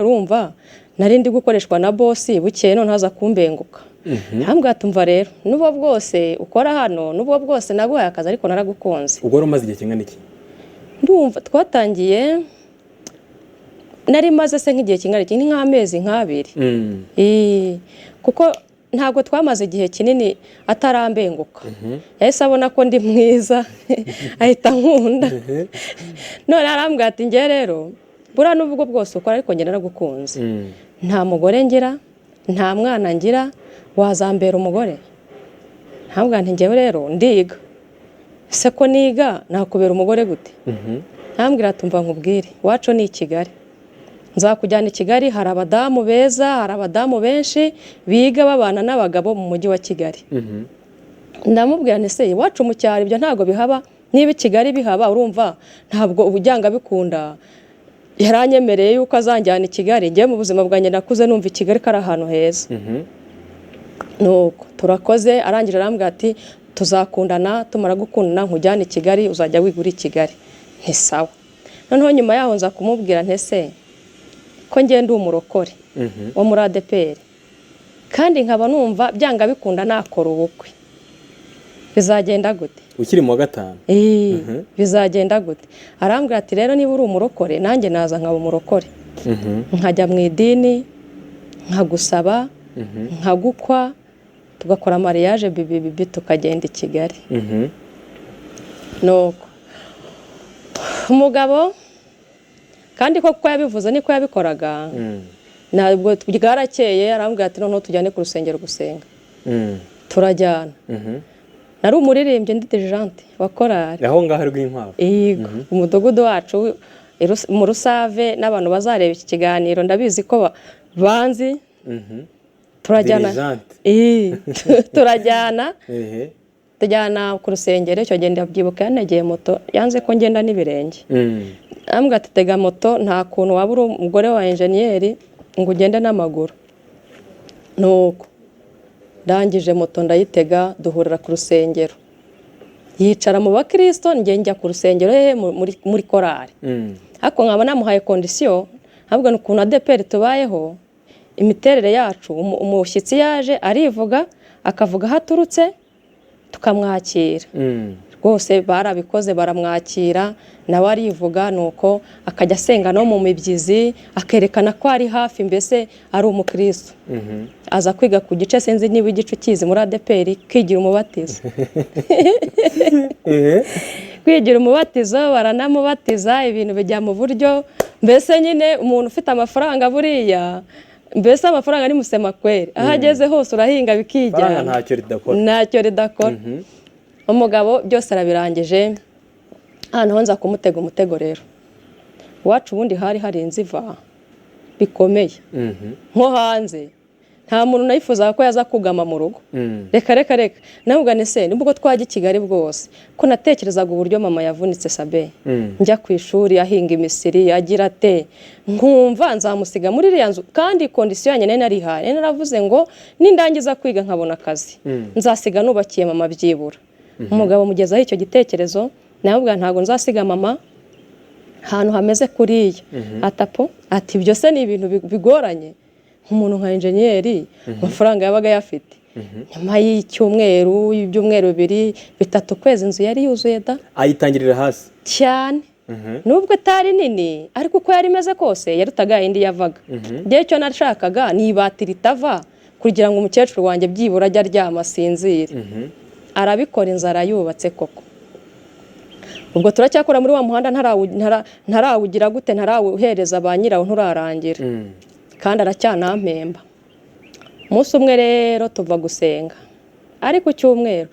Urumva nari ndi gukoreshwa na boss, bukeye none haza kumbenguka. Arambwira ati: "Umva rero, nubwo bwose ukora hano, nubwo bwose naguhaye akazi, ariko naragukunze." Ubwo wari umaze igihe kingana iki? Ndumva twatangiye nari maze se nk'igihe kingana iki, ni nk'amezi nk'abiri. Kuko ntabwo twamaze igihe kinini atarambenguka. Yahise abona ko ndi mwiza, ahita nkunda. None arambwira ati: "Njye rero buriya n'ubwo bwose ukora, ariko njye naragukunze. Nta mugore ngira, nta mwana ngira, wazambera umugore?" Ntabwo nti: "Njyewe rero ndiga, ese ko niga nakubera umugore gute?" Ntambwira ati: "Umva nkubwire, iwacu ni i Kigali, nzakujyana i Kigali, hari abadamu beza, hari abadamu benshi biga babana n'abagabo mu mujyi wa Kigali." Ndamubwira nti: "Se iwacu mu cyaro ibyo ntabwo bihaba? Niba i Kigali bihaba, urumva ntabwo ubujyanga bikunda." Yaranyemereye yuko azanjyana i Kigali. Njyewe mu buzima bwanjye nakuze numva i Kigali ko ari ahantu heza. Nuko turakoze, arangije arambwira ati: "Tuzakundana, tumara gukundana nkujyane i Kigali, uzajya wiga uri i Kigali." Nti: "Sawa." Noneho nyuma yaho nza kumubwira nti: "Ese ko ngenda umurokore wo muri ADEPR, kandi nkaba numva byanga bikunda nakora ubukwe, bizagenda gute?" Ukiri mu wa gatanu? Bizagenda gute? Arambwira ati: "Rero niba uri umurokore, nanjye naza nkaba umurokore, nkajya mu idini, nkagusaba, nkagukwa, tugakora mariage bibi bibi, tukagenda i Kigali." Nuko umugabo kandi koko yabivuze niko yabikoraga. Ntabwo bwarakeye, arambwira ati: "Noneho tujyane ku rusengero gusenga." Turajyana. Nari umuririmbyi, ndi dirijante wa korali. Aho ngaho Rwinkwavu? Yego, umudugudu wacu mu Rusave, n'abantu bazareba iki kiganiro ndabizi ko banzi. Turajyana. Dirijante. Turajyana. Tujyana ku rusengero. Icyo gihe ndabyibuka yantegeye moto, yanze ko ngenda n'ibirenge. Arambwira ati: "Tega moto, nta kuntu waba uri umugore wa enjeniyeri ngo ugende n'amaguru." Nuko ndangije moto ndayitega, duhurira ku rusengero, yicara mu bakirisito, njye njya ku rusengero hehe, muri korali. Ariko nkaba namuhaye condition, ahubwo ni ukuntu ADEPR tubayeho, imiterere yacu, umushyitsi yaje arivuga, akavuga aho aturutse, tukamwakira. Rwose barabikoze, baramwakira, nawe arivuga, nuko akajya asenga no mu mibyizi, akerekana ko ari hafi, mbese ari umukristo. Aza kwiga ku gice, sinzi niba igice ukizi muri ADEPR, kwigira umubatizo. Kwigira umubatizo, baranamubatiza, ibintu bijya mu buryo. Mbese nyine umuntu ufite amafaranga buriya, mbese amafaranga ni musemakweri, aho ageze hose urahinga Faranga bikijyana. Ntacyo ridakora. Ntacyo ridakora. Umugabo byose arabirangije, hano nza kumutega umutego rero. Iwacu ubundi hari hari inziva bikomeye, nko hanze nta muntu nayifuzaga ko yaza kugama mu rugo. Reka reka reka. Navuga nti: "Se nubwo twajya i Kigali bwose, ko natekerezaga uburyo mama yavunitse sabe, njya ku ishuri ahinga imisiri, agira ate, nkumva nzamusiga muri iriya nzu?" Kandi condition yanjye nari narihaye, nari naravuze ngo nindangiza kwiga nkabona akazi, nzasiga nubakiye mama byibura. Umugabo mugezaho icyo gitekerezo, nawe ntabwo nzasiga mama ahantu hameze kuriya. Atapo ati: "Ibyo se ni ibintu bigoranye nk'umuntu nka enjeniyeri?" Amafaranga yabaga ayafite. Nyuma y'icyumweru, y'ibyumweru 2, 3, ukwezi, inzu yari yuzuye da. Ayitangirira hasi? Cyane. Nubwo itari nini, ariko uko yari imeze kose yarutaga yindi yavaga. Njyewe icyo nashakaga ni ibati ritava, kugira ngo umukecuru wanjye byibura ajye aryama asinzire. Arabikora, inzara yubatse koko. Ubwo turacyakora muri wa muhanda, ntarawugira gute, ntarawuhereza ba nyirawo, nturarangira, kandi aracyanampemba. Umunsi umwe rero tuva gusenga, ari ku cyumweru.